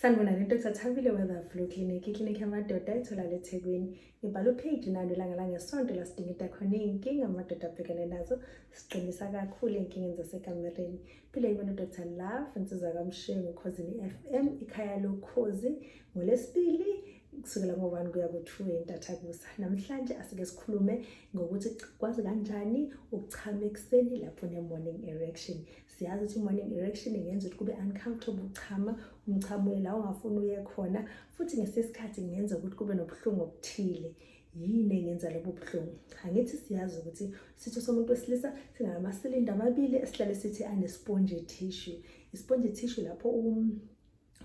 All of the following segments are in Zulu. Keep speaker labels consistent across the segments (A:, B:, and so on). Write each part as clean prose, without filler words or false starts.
A: Sanibonani, Dr. Thabile Weather Flu Clinic, iklinikhi yamadoda etholakala eThekwini. Ngibhala upage nalo ilanga langesonto la sidingida khona iy'nkinga amadoda abhekene nazo, siqinisa kakhulu ey'nkingeni zasekamereni. Phile yibona uDr. Love, insizwa kaMshengu, Khozini FM, ikhaya lokhozi, ngoLwesibili kusukela ngo-1 kuya ku-2 entathakusa. Namhlanje asike sikhulume ngokuthi kwazi kanjani ukuchama ekuseni lapho une-morning erection. Siyazi ukuthi i-morning erection ingenza ukuthi kube uncomfortable ukuchama, umchamo uye la ungafuni uye khona, futhi ngesinye isikhathi kungenza ukuthi kube nobuhlungu obuthile. Yini engenza lobo buhlungu? Angithi siyazi ukuthi isitho somuntu wesilisa sinamasilinda amabili esihlale sithi ane-spongy tissue. I-spongy tissue lapho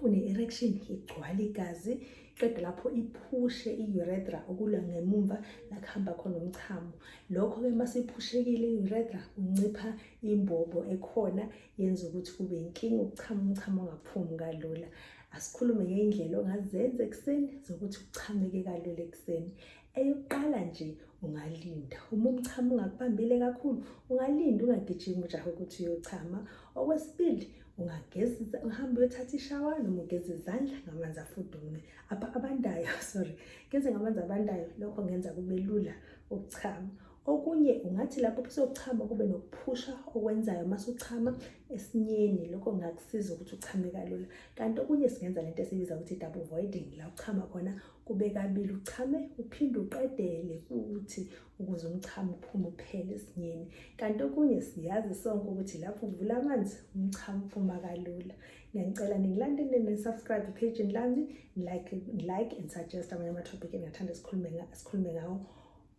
A: une-erection igcwala igazi, qeda lapho iphushe i-urethra okulwa ngemumva la kuhamba khona umchamo. Lokho-ke uma siphushekile i-urethra, kuncipha imbobo ekhona, yenza ukuthi kube inkinga ukuchama, umchamo ungaphumi kalula. Asikhulume ngey'ndlela ongazenza ekuseni zokuthi uchameke kalula ekuseni. Eyokuqala nje, ungalinda. Uma umchamo ungakubambile kakhulu, ungalinda, ungagijimi ujahe ukuthi uyochama. Okwesibili, ungageza, uhambe uyothatha ishawa noma ugeze izandla ngamanzi afudume abandayo, sorry, geze ngamanzi abandayo. Lokho kungenza kube lula ukuchama. Okunye, ungathi lapho usochama kube nokuphusha okwenzayo mase uchama esinyeni, lokho kungakusiza ukuthi uchame kalula. Kanti okunye, singenza lento esibiza ukuthi double voiding, la uchama khona kube kabili, uchame uphinde uqedele futhi ukuze umchamo uphume uphele esinyeni. Kanti okunye, siyazi sonke ukuthi lapho uvula amanzi umchamo uphuma kalula. Ngiyangicela ningilandele, ni-subscribe epageni lami, like and suggest amanye ama-topic engingathanda sikhulume ngawo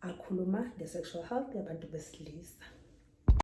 A: akhuluma nge-sexual health yabantu besilisa.